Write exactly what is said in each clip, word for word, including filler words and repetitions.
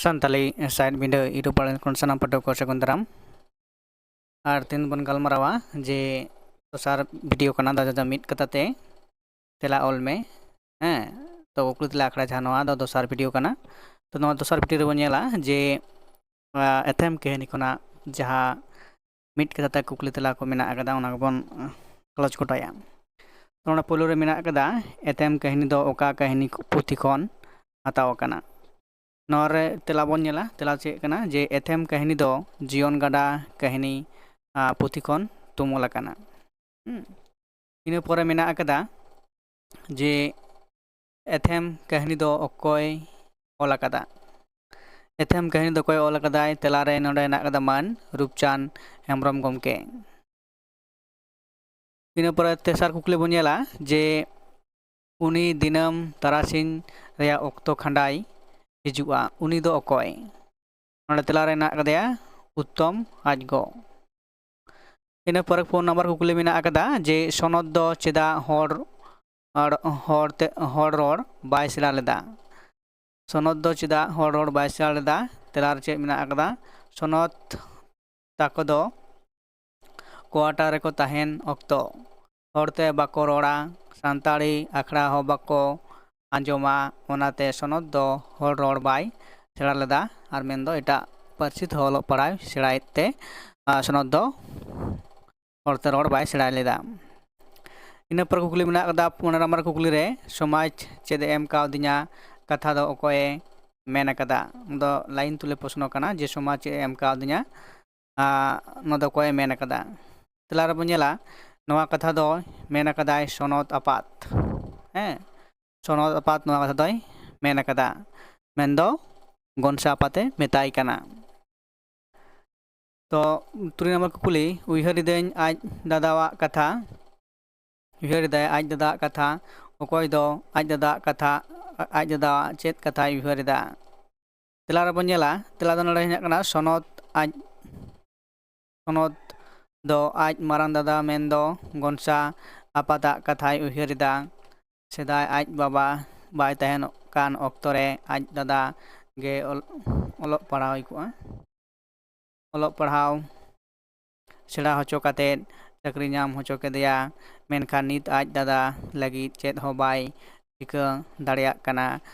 Santali side ᱵᱤᱸᱰᱟᱹ YouTube ᱯᱟᱲᱦᱟᱣ ᱠᱷᱚᱱ ᱥᱟᱱᱟᱢ ᱯᱟᱹᱴᱷᱩᱣᱟᱹ ᱠᱚ ᱥᱟᱹᱜᱩᱱ ᱫᱟᱨᱟᱢ᱾ ᱟᱨ ᱛᱮᱦᱮᱧ ᱵᱚᱱ ᱜᱟᱞᱢᱟᱨᱟᱣᱟ ᱡᱮ ᱫᱚᱥᱟᱨ ᱵᱷᱤᱰᱤᱭᱳ ᱠᱟᱱᱟ, ᱫᱟᱫᱟ ᱫᱚ ᱢᱤᱫ ᱠᱟᱛᱷᱟ ᱛᱮ ᱛᱮᱞᱟ ᱚᱞ ᱢᱮ᱾ ᱦᱮᱸ, ᱛᱚ ᱠᱩᱠᱞᱤ ᱛᱮᱞᱟ ᱟᱠᱷᱲᱟ ᱡᱟᱦᱟᱸ ᱱᱚᱣᱟ ᱫᱚ ᱫᱚᱥᱟᱨ ᱵᱷᱤᱰᱤᱭᱳ ᱠᱟᱱᱟ᱾ ᱛᱚ ᱱᱚᱣᱟ ᱫᱚᱥᱟᱨ ᱵᱷᱤᱰᱤᱭᱳ ᱨᱮᱵᱚᱱ ᱧᱮᱞᱟ ᱡᱮ ᱟᱸ, ᱮᱛᱷᱮᱢ ᱠᱟᱹᱦᱱᱤ ᱠᱷᱚᱱᱟᱜ ᱡᱟᱦᱟᱸ ᱢᱤᱫ ᱠᱟᱛᱷᱟ ᱛᱮ ᱠᱩᱠᱞᱤ ᱛᱮᱞᱟ ᱠᱚ ᱢᱮᱱᱟᱜ ᱟᱠᱟᱫᱟ, ᱚᱱᱟ ᱜᱮᱵᱚᱱ ᱟᱸ, ᱜᱟᱞᱚᱪ ᱜᱚᱴᱟᱭᱟ᱾ ᱛᱚ ᱱᱚᱰᱮ ᱯᱳᱭᱞᱳ ᱨᱮ ᱢᱮᱱᱟᱜ ᱟᱠᱟᱫᱟ, ᱮᱛᱷᱮᱢ ᱠᱟᱹᱦᱱᱤ ᱫᱚ ᱚᱠᱟ ᱠᱟᱹᱦᱱᱤ ᱯᱩᱛᱷᱤ ᱠᱷᱚᱱ ᱦᱟᱛᱟᱣ ᱟᱠᱟᱱᱟ? ᱱᱚᱣᱟ ᱨᱮ ᱛᱮᱞᱟ ᱵᱚᱱ ᱧᱮᱞᱟ᱾ ᱛᱮᱞᱟ ᱪᱮᱫ ᱠᱟᱱᱟ? ᱡᱮ ᱮᱛᱷᱮᱢ ᱠᱟᱹᱦᱱᱤ ᱫᱚ ᱡᱤᱭᱚᱱ ᱜᱟᱰᱟ ᱠᱟᱹᱦᱱᱤ ᱟᱸ, ᱯᱩᱛᱷᱤ ᱠᱷᱚᱱ ᱛᱩᱢᱟᱹᱞ ᱟᱠᱟᱱᱟ᱾ ᱦᱩᱸ᱾ ᱤᱱᱟᱹ ᱯᱚᱨᱮ ᱢᱮᱱᱟᱜ ᱟᱠᱟᱫᱟ ᱡᱮ ᱮᱛᱷᱮᱢ ᱠᱟᱹᱦᱱᱤ ᱫᱚ ᱚᱠᱚᱭ ᱚᱞ ᱟᱠᱟᱫᱟ? ᱮᱛᱷᱮᱢ ᱠᱟᱹᱦᱱᱤ ᱫᱚ ᱚᱠᱚᱭ ᱚᱞ ᱟᱠᱟᱫᱟᱭ? ᱛᱮᱞᱟᱨᱮ ᱱᱚᱰᱮ ᱦᱮᱱᱟᱜ ᱟᱠᱟᱫᱟ ᱢᱟᱹᱱ ᱨᱩᱯᱪᱟᱸᱫᱽ ᱦᱮᱢᱵᱨᱚᱢ ᱜᱚᱢᱠᱮ᱾ ᱤᱱᱟᱹ ᱯᱚᱨᱮ ᱛᱮᱥᱟᱨ ᱠᱩᱠᱞᱤ ᱵᱚᱱ ᱧᱮᱞᱟ ᱡᱮ ᱩᱱᱤ ᱫᱤᱱᱟᱹᱢ ᱛᱟᱨᱟᱥᱤᱧ ᱨᱮᱭᱟᱜ ᱚᱠᱛᱚ ᱠᱷᱟᱸᱰᱟᱭ ᱦᱤᱡᱩᱜᱼᱟ, ᱩᱱᱤ ᱫᱚ ᱚᱠᱚᱭ? ᱱᱚᱰᱮ ᱛᱮᱞᱟᱨᱮ ᱦᱮᱱᱟᱜ ᱟᱠᱟᱫᱮᱭᱟ ᱩᱛᱛᱚᱢ ᱟᱡ ᱜᱚ᱾ ᱤᱱᱟᱹ ᱯᱚᱨᱮ ᱯᱩᱱ ᱱᱟᱢᱵᱟᱨ ᱠᱩᱠᱞᱤ ᱢᱮᱱᱟᱜ ᱟᱠᱟᱫᱟ ᱡᱮ ᱥᱚᱱᱚᱛ ᱫᱚ ᱪᱮᱫᱟᱜ ᱦᱚᱲ, ᱦᱚᱲ, ᱦᱚᱲ ᱛᱮ, ᱦᱚᱲ ᱨᱚᱲ ᱵᱟᱭ ᱥᱮᱬᱟ ᱞᱮᱫᱟ? ᱥᱚᱱᱚᱛ ᱫᱚ ᱪᱮᱫᱟᱜ ᱦᱚᱲ ᱨᱚᱲ ᱵᱟᱭ ᱥᱮᱬᱟ ᱞᱮᱫᱟ? ᱛᱮᱞᱟ ᱨᱮ ᱪᱮᱫ ᱢᱮᱱᱟᱜ ᱟᱠᱟᱫᱟ? ᱥᱚᱱᱚᱛ ᱛᱟᱠᱚ ᱫᱚ ᱠᱚᱣᱟᱴᱟᱨ ᱨᱮᱠᱚ ᱛᱟᱦᱮᱱ ᱚᱠᱛᱚ ᱦᱚᱲᱛᱮ ᱵᱟᱠᱚ ᱨᱚᱲᱟ, ᱥᱟᱱᱛᱟᱲᱤ ᱟᱠᱷᱲᱟ ᱦᱚᱸ ᱵᱟᱠᱚ ᱟᱸᱡᱚᱢᱟ, ᱚᱱᱟᱛᱮ ᱥᱚᱱᱚᱛ ᱫᱚ ᱦᱚᱲ ᱨᱚᱲ ᱵᱟᱭ ᱥᱮᱬᱟ ᱞᱮᱫᱟ᱾ ᱟᱨ ᱢᱮᱱᱫᱚ ᱮᱴᱟᱜ ᱯᱟᱹᱨᱥᱤ ᱛᱮᱦᱚᱸ ᱚᱞᱚᱜ ᱯᱟᱲᱦᱟᱣ ᱥᱮᱬᱟᱭᱮᱫ ᱛᱮ ᱟᱨ ᱥᱚᱱᱚᱛ ᱫᱚ ᱦᱚᱲᱛᱮ ᱨᱚᱲ ᱵᱟᱭ ᱥᱮᱬᱟ ᱞᱮᱫᱟ᱾ ᱤᱱᱟᱹ ᱯᱚᱨᱮ ᱠᱩᱠᱞᱤ ᱢᱮᱱᱟᱜ ᱟᱠᱟᱫᱟ ᱯᱚᱱᱮᱨᱚ ᱱᱟᱢᱵᱟᱨ ᱠᱩᱠᱞᱤ ᱨᱮ, "ᱥᱚᱢᱟᱡᱽ ᱪᱮᱫ ᱮ ᱮᱢ ᱠᱟᱣᱫᱤᱧᱟ?" ᱠᱟᱛᱷᱟ ᱫᱚ ᱚᱠᱚᱭᱮ ᱢᱮᱱ ᱟᱠᱟᱫᱟ? ᱚᱱᱟ ᱫᱚ ᱞᱟᱭᱤᱱ ᱛᱩᱞᱟᱹ ᱯᱨᱚᱥᱱᱚ ᱠᱟᱱᱟ ᱡᱮ ᱥᱚᱢᱟᱡᱽ ᱪᱮᱫ ᱮ ᱮᱢ ᱠᱟᱣᱫᱤᱧᱟ, ᱟᱨ ᱱᱚᱣᱟ ᱫᱚ ᱚᱠᱚᱭᱮ ᱢᱮᱱ ᱟᱠᱟᱫᱟ? ᱛᱮᱞᱟ ᱨᱮᱵᱚᱱ ᱧᱮᱞᱟ, ᱱᱚᱣᱟ ᱠᱟᱛᱷᱟ ᱫᱚ ᱢᱮᱱ ᱟᱠᱟᱫᱟᱭ ᱥᱚᱱᱚᱛ ᱟᱯᱟᱛ᱾ ᱦᱮᱸ, ᱥᱚᱱᱚᱛ ᱟᱯᱟᱛ ᱱᱚᱣᱟ ᱠᱟᱛᱷᱟ ᱫᱚᱭ ᱢᱮᱱ ᱟᱠᱟᱫᱟ, ᱢᱮᱱᱫᱚ ᱜᱚᱱᱥᱟ ᱟᱯᱟᱛᱮ ᱢᱮᱛᱟᱭ ᱠᱟᱱᱟ᱾ ᱛᱚ ᱛᱩᱨᱩᱭ ᱱᱟᱢᱵᱟᱨ ᱠᱩᱠᱞᱤ, ᱩᱭᱦᱟᱹᱨ ᱮᱫᱟᱹᱧ ᱟᱡ ᱫᱟᱫᱟᱣᱟᱜ ᱠᱟᱛᱷᱟ᱾ ᱩᱭᱦᱟᱹᱨ ᱮᱫᱟᱭ ᱟᱡ ᱫᱟᱫᱟᱣᱟᱜ ᱠᱟᱛᱷᱟ᱾ ᱚᱠᱚᱭ ᱫᱚ ᱟᱡ ᱫᱟᱫᱟᱣᱟᱜ ᱠᱟᱛᱷᱟ, ᱟᱡ ᱫᱟᱫᱟᱣᱟᱜ ᱪᱮᱫ ᱠᱟᱛᱷᱟᱭ ᱩᱭᱦᱟᱹᱨ ᱮᱫᱟ? ᱛᱮᱞᱟ ᱨᱮᱵᱚᱱ ᱧᱮᱞᱟ, ᱛᱮᱞᱟ ᱫᱚ ᱱᱚᱰᱮ ᱦᱮᱱᱟᱜ ᱠᱟᱱᱟ ᱥᱚᱱᱚᱛ ᱟᱡ, ᱥᱚᱱᱚᱛ ᱫᱚ ᱟᱡ ᱢᱟᱨᱟᱝ ᱫᱟᱫᱟ ᱢᱮᱱᱫᱚ ᱜᱚᱱᱥᱟ ᱟᱯᱟᱛᱟᱜ ᱠᱟᱛᱷᱟᱭ ᱩᱭᱦᱟᱹᱨ ᱮᱫᱟ᱾ ᱥᱮᱫᱟᱭ ᱟᱡ ᱵᱟᱵᱟ ᱵᱟᱭ ᱛᱟᱦᱮᱱ ᱠᱟᱱ ᱚᱠᱛᱚ ᱨᱮ ᱟᱡ ᱫᱟᱫᱟ ᱜᱮ ᱚᱞ- ᱚᱞᱚᱜ ᱯᱟᱲᱦᱟᱣ ᱦᱩᱭ ᱠᱚᱜᱼᱟ᱾ ᱚᱞᱚᱜ ᱯᱟᱲᱦᱟᱣ ᱥᱮᱬᱟ ᱦᱚᱪᱚ ᱠᱟᱛᱮᱫ ᱪᱟᱹᱠᱨᱤ ᱧᱟᱢ ᱦᱚᱪᱚ ᱠᱮᱫᱮᱭᱟ᱾ ᱢᱮᱱᱠᱷᱟᱱ ᱱᱤᱛ ᱟᱡ ᱫᱟᱫᱟ ᱞᱟᱹᱜᱤᱫ ᱪᱮᱫ ᱦᱚᱸ ᱵᱟᱭ ᱪᱤᱠᱟᱹ ᱫᱟᱲᱮᱭᱟᱜ ᱠᱟᱱᱟ᱾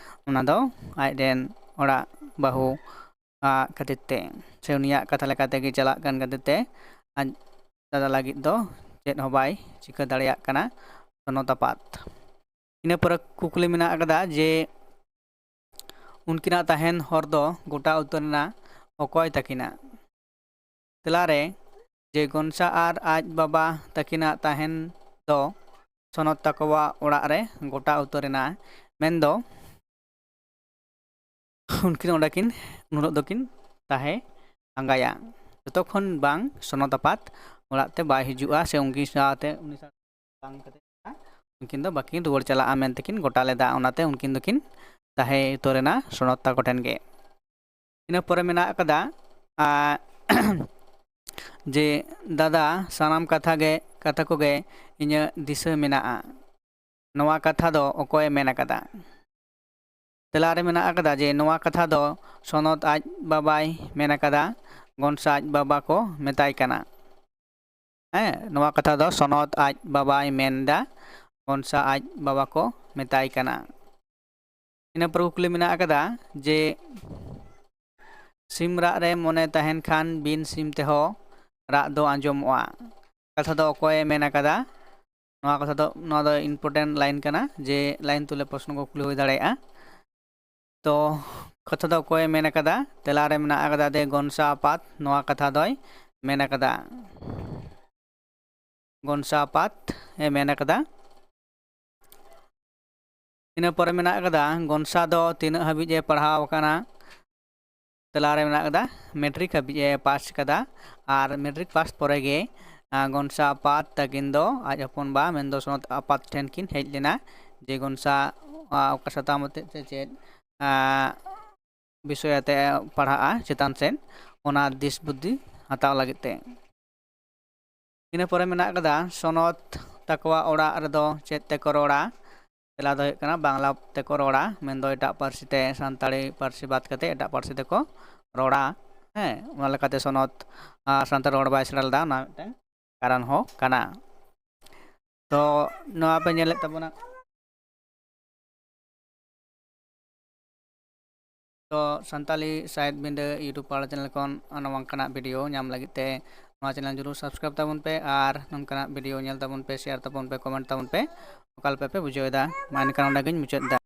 ᱚᱱᱟ ᱫᱚ ᱟᱡ ᱨᱮᱱ ᱚᱲᱟᱜ ᱵᱟᱹᱦᱩ ᱟᱜ ᱠᱷᱟᱹᱛᱤᱨ ᱛᱮ, ᱥᱮ ᱩᱱᱤᱭᱟᱜ ᱠᱟᱛᱷᱟ ᱞᱮᱠᱟ ᱛᱮᱜᱮ ᱪᱟᱞᱟᱜ ᱠᱟᱱ ᱠᱷᱟᱹᱛᱤᱨ ᱛᱮ ᱟᱡ ᱫᱟᱫᱟ ᱞᱟᱹᱜᱤᱫ ᱫᱚ ᱪᱮᱫ ᱦᱚᱸ ᱵᱟᱭ ᱪᱤᱠᱟᱹ ᱫᱟᱲᱮᱭᱟᱜ ᱠᱟᱱᱟ ᱥᱚᱱᱚᱛ ᱟᱯᱟᱛ᱾ ᱤᱱᱟᱹ ᱯᱚᱨᱮ ᱠᱩᱠᱞᱤ ᱢᱮᱱᱟᱜ ᱟᱠᱟᱫᱟ ᱡᱮ ᱩᱱᱠᱤᱱᱟᱜ ᱛᱟᱦᱮᱱ ᱦᱚᱨ ᱫᱚ ᱜᱚᱴᱟ ᱩᱛᱟᱹᱨ ᱮᱱᱟ ᱚᱠᱚᱭ ᱛᱟᱹᱠᱤᱱᱟᱜ? ᱛᱮᱞᱟᱨᱮ ᱡᱮ ᱜᱚᱱᱥᱟ ᱟᱨ ᱟᱡ ᱵᱟᱵᱟ ᱛᱟᱹᱠᱤᱱᱟᱜ ᱛᱟᱦᱮᱱ ᱫᱚ ᱥᱚᱱᱚᱛ ᱛᱟᱠᱚᱣᱟᱜ ᱚᱲᱟᱜ ᱨᱮ ᱜᱚᱴᱟ ᱩᱛᱟᱹᱨ ᱮᱱᱟ, ᱢᱮᱱᱫᱚ ᱩᱱᱠᱤᱱ ᱚᱸᱰᱮ ᱠᱤᱱ ᱩᱱ ᱦᱤᱞᱳᱜ ᱫᱚᱠᱤᱱ ᱛᱟᱦᱮᱸ ᱟᱸᱜᱟᱭᱟ, ᱡᱚᱛᱚᱠᱷᱚᱱ ᱵᱟᱝ ᱥᱚᱱᱚᱛ ᱟᱯᱟᱛ ᱚᱲᱟᱜ ᱛᱮ ᱵᱟᱭ ᱦᱤᱡᱩᱜᱼᱟ, ᱥᱮ ᱩᱱᱠᱤᱱ ᱥᱟᱶᱛᱮ ᱩᱱᱤ ᱥᱟᱶ ᱵᱟᱝ ᱠᱟᱛᱮ ᱩᱱᱠᱤᱱ ᱫᱚ ᱵᱟᱹᱠᱤᱱ ᱨᱩᱣᱟᱹᱲ ᱪᱟᱞᱟᱜᱼᱟ ᱢᱮᱱᱛᱮ ᱠᱤᱱ ᱜᱚᱴᱟ ᱞᱮᱫᱟ᱾ ᱚᱱᱟᱛᱮ ᱩᱱᱠᱤᱱ ᱫᱚᱠᱤᱱ ᱛᱟᱦᱮᱸ ᱩᱛᱟᱹᱨ ᱮᱱᱟ ᱥᱚᱱᱚᱛ ᱛᱟᱠᱚ ᱴᱷᱮᱱ ᱜᱮ᱾ ᱤᱱᱟᱹ ᱯᱚᱨᱮ ᱢᱮᱱᱟᱜ ᱟᱠᱟᱫᱟ, ᱟᱨ ᱡᱮ ᱫᱟᱫᱟ, ᱥᱟᱱᱟᱢ ᱠᱟᱛᱷᱟ ᱜᱮ, ᱠᱟᱛᱷᱟ ᱠᱚᱜᱮ ᱤᱧᱟᱹᱜ ᱫᱤᱥᱟᱹ ᱢᱮᱱᱟᱜᱼᱟ᱾ ᱱᱚᱣᱟ ᱠᱟᱛᱷᱟ ᱫᱚ ᱚᱠᱚᱭᱮ ᱢᱮᱱ ᱟᱠᱟᱫᱟ? ᱛᱮᱞᱟᱨᱮ ᱢᱮᱱᱟᱜ ᱟᱠᱟᱫᱟ ᱡᱮ ᱱᱚᱣᱟ ᱠᱟᱛᱷᱟ ᱫᱚ ᱥᱚᱱᱚᱛ ᱟᱡ ᱵᱟᱵᱟᱭ ᱢᱮᱱ ᱟᱠᱟᱫᱟ, ᱜᱚᱱᱥᱟ ᱟᱡ ᱵᱟᱵᱟ ᱠᱚ ᱢᱮᱛᱟᱭ ᱠᱟᱱᱟ᱾ ᱦᱮᱸ, ᱱᱚᱣᱟ ᱠᱟᱛᱷᱟ ᱫᱚ ᱥᱚᱱᱚᱛ ᱟᱡ ᱵᱟᱵᱟᱭ ᱢᱮᱱ ᱮᱫᱟ, ᱜᱚᱱᱥᱟ ᱟᱡ ᱵᱟᱵᱟ ᱠᱚ ᱢᱮᱛᱟᱭ ᱠᱟᱱᱟ᱾ ᱤᱱᱟᱹ ᱯᱚᱨᱮ ᱠᱩᱠᱞᱤ ᱢᱮᱱᱟᱜ ᱟᱠᱟᱫᱟ ᱡᱮ ᱥᱤᱢ ᱨᱟᱜ ᱨᱮ ᱢᱚᱱᱮ ᱛᱟᱦᱮᱱ ᱠᱷᱟᱱ ᱵᱤᱱ ᱥᱤᱢ ᱛᱮᱦᱚᱸ ᱨᱟᱜ ᱫᱚ ᱟᱸᱡᱚᱢᱚᱜᱼᱟ᱾ ᱠᱟᱛᱷᱟ ᱫᱚ ᱚᱠᱚᱭᱮ ᱢᱮᱱ ᱟᱠᱟᱫᱟ? ᱱᱚᱣᱟ ᱠᱟᱛᱷᱟ ᱫᱚ, ᱱᱚᱣᱟ ᱫᱚ important line ᱠᱟᱱᱟ, ᱡᱮ line ᱛᱩᱞᱟᱹ ᱯᱨᱚᱥᱱᱚ ᱠᱩᱠᱞᱤ ᱦᱩᱭ ᱫᱟᱲᱮᱭᱟᱜᱼᱟ᱾ ᱛᱚ ᱠᱟᱛᱷᱟ ᱫᱚ ᱚᱠᱚᱭᱮ ᱢᱮᱱ ᱟᱠᱟᱫᱟ? ᱛᱮᱞᱟᱨᱮ ᱢᱮᱱᱟᱜ ᱟᱠᱟᱫᱟ ᱫᱮ ᱜᱚᱱᱥᱟ ᱟᱯᱟᱛ ᱱᱚᱣᱟ ᱠᱟᱛᱷᱟ ᱫᱚᱭ ᱢᱮᱱ ᱟᱠᱟᱫᱟ᱾ ᱜᱚᱱᱥᱟ ᱟᱯᱟᱛ ᱮ ᱢᱮᱱ ᱟᱠᱟᱫᱟ᱾ ᱤᱱᱟᱹ ᱯᱚᱨᱮ ᱢᱮᱱᱟᱜ ᱟᱠᱟᱫᱟ ᱜᱚᱱᱥᱟ ᱫᱚ ᱛᱤᱱᱟᱹᱜ ᱦᱟᱹᱵᱤᱡ ᱮ ᱯᱟᱲᱦᱟᱣ ᱟᱠᱟᱱᱟ? ᱛᱮᱞᱟᱨᱮ ᱢᱮᱱᱟᱜ ᱟᱠᱟᱫᱟ ᱢᱮᱴᱨᱤᱠ ᱦᱟᱹᱵᱤᱡ ᱮ ᱯᱟᱥ ᱟᱠᱟᱫᱟ᱾ ᱟᱨ ᱢᱮᱴᱨᱤᱠ ᱯᱟᱥ ᱯᱚᱨᱮ ᱜᱮ, ᱟᱸ, ᱜᱚᱱᱥᱟ ᱟᱯᱟᱛ ᱛᱟᱹᱠᱤᱱ ᱫᱚ ᱟᱡ ᱦᱚᱯᱚᱱ ᱵᱟ ᱢᱮᱱᱫᱚ ᱥᱚᱱᱚᱛ ᱟᱯᱟᱛ ᱴᱷᱮᱱ ᱠᱤᱱ ᱦᱮᱡ ᱞᱮᱱᱟ ᱡᱮ ᱜᱚᱱᱥᱟ, ᱟᱸ, ᱚᱠᱟ ᱥᱟᱛᱟᱢ ᱟᱛᱮᱫ ᱥᱮ ᱪᱮᱫ, ᱟᱸ, ᱵᱤᱥᱚᱭ ᱟᱛᱮ ᱯᱟᱲᱦᱟᱜᱼᱟ ᱪᱮᱛᱟᱱ ᱥᱮᱫ, ᱚᱱᱟ ᱫᱤᱥ ᱵᱩᱫᱽᱫᱷᱤ ᱦᱟᱛᱟᱣ ᱞᱟᱹᱜᱤᱫ ᱛᱮ᱾ ᱤᱱᱟᱹ ᱯᱚᱨᱮ ᱢᱮᱱᱟᱜ ᱟᱠᱟᱫᱟ ᱥᱚᱱᱚᱛ ᱛᱟᱠᱚᱣᱟᱜ ᱚᱲᱟᱜ ᱨᱮᱫᱚ ᱪᱮᱫ ᱛᱮᱠᱚ ᱨᱚᱲᱟ? ᱛᱮᱞᱟ ᱫᱚ ᱦᱩᱭᱩᱜ ᱠᱟᱱᱟ ᱵᱟᱝᱞᱟ ᱛᱮᱠᱚ ᱨᱚᱲᱟ, ᱢᱮᱱᱫᱚ ᱮᱴᱟᱜ ᱯᱟᱹᱨᱥᱤ ᱛᱮ, ᱥᱟᱱᱛᱟᱲᱤ ᱯᱟᱹᱨᱥᱤ ᱵᱟᱫ ᱠᱟᱛᱮ ᱮᱴᱟᱜ ᱯᱟᱹᱨᱥᱤ ᱛᱮᱠᱚ ᱨᱚᱲᱟ᱾ ᱦᱮᱸ, ᱚᱱᱟ ᱞᱮᱠᱟᱛᱮ ᱥᱚᱱᱚᱛ ᱟᱨ ᱥᱟᱱᱛᱟᱲ ᱨᱚᱲ ᱵᱟᱭ ᱥᱮᱬᱟ ᱞᱮᱫᱟ, ᱚᱱᱟ ᱢᱤᱫᱴᱟᱝ ᱠᱟᱨᱚᱱ ᱦᱚᱸ ᱠᱟᱱᱟ᱾ ᱛᱚ ᱱᱚᱣᱟ ᱯᱮ ᱧᱮᱞᱮᱫ ᱛᱟᱵᱚᱱᱟ᱾ ᱛᱚ ᱥᱟᱱᱛᱟᱞᱤ ᱥᱟᱶᱦᱮᱫ ᱵᱤᱸᱰᱟᱹ YouTube ᱯᱟᱲᱟ ᱪᱮᱱᱮᱞ ᱠᱷᱚᱱ ᱱᱚᱝᱠᱟᱱᱟᱜ ᱵᱷᱤᱰᱤᱭᱳ ᱧᱟᱢ ᱞᱟᱹᱜᱤᱫ ᱛᱮ ᱱᱚᱣᱟ ᱪᱮᱱᱮᱞ ᱡᱚᱨᱩᱨ ᱥᱟᱵᱥᱠᱨᱟᱭᱤᱵ ᱛᱟᱵᱚᱱ ᱯᱮ ᱟᱨ ᱱᱚᱝᱠᱟᱱᱟᱜ ᱵᱷᱤᱰᱤᱭᱳ ᱧᱮᱞ ᱛᱟᱵᱚᱱ ᱯᱮ, ᱥᱮᱭᱟᱨ ᱛᱟᱵᱚᱱ ᱯᱮ, ᱠᱚᱢᱮᱱᱴ ᱛᱟᱵᱚᱱ ᱯᱮ᱾ ᱚᱠᱟ ᱞᱮᱠᱟ ᱯᱮ ᱵᱩᱡᱷᱟᱹᱣ ᱮᱫᱟ? ᱢᱟ ᱮᱱᱠᱷᱟᱱ ᱚᱸᱰᱮ ᱜᱤᱧ ᱢᱩᱪᱟᱹᱫ ᱮᱫᱟ᱾